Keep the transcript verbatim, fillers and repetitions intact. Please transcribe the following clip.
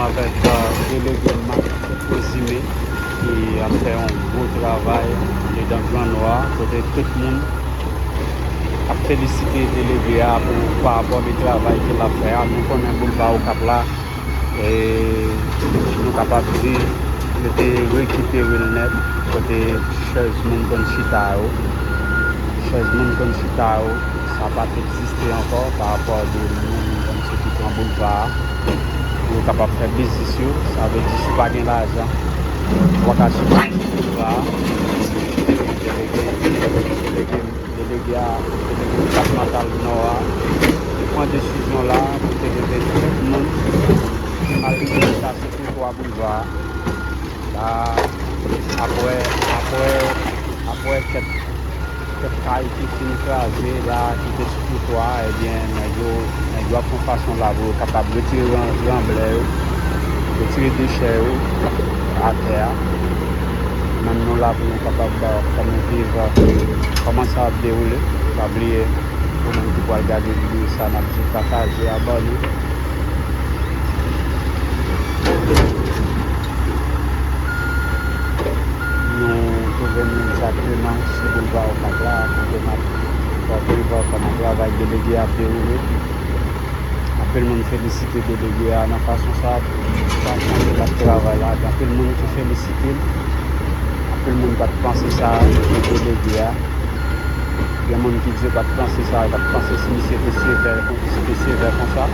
Avèk, euh, delege Marc Résumé ki ap fè yon gwo travay andedan Gran Nò a, kote tout moun ap felisite delege a pou pa rapò de travay ke l ap fè a. Nou konnen boulva Okap la, e nou kapab di, yo te rekipere l nèt, kote chèz moun konn chita yo. Chèz moun konn chita yo, sa pa t egziste ankò pa rapò de moun konn soti pran boulva a pou yo kapab fè biznis yo. Sa vle di, si w pa gen lajan, ou pa ka soti boulva a. Delege, delege, delege a, delege depatmantal Nò a, te pran desizyon la pou te leve tout moun ki mal sou twotwa boulva a. La, apre, apre, apre kèk, kèk kay ki fin kraze la, ki te sou twotwa a, ebyen, nèg yo, nèg yo ap fè yon fason la pou yo kapab retire gran, gran blè yo, retire dechè yo atè a. Menm nou la pou nou kapab, euh, fè nou viv, euh, kòman sa ap dewoule. Pa bliye, pou moun ki pral gade videyo sa, n ap di pataje, abòne. Nou twouve n egzakteman sou boulva Okap la, kote n ap fè w viv kòman travay delege a ap dewoule. Anpil moun felisite delege a nan fason sa, fason ke l ap travay la. Gen anpil moun ki felisite l. Anpil moun pa t panse sa de delege a. Gen moun ki di yo pa t panse sa, yo pa t panse si misye te sevè, si te sevè konsa.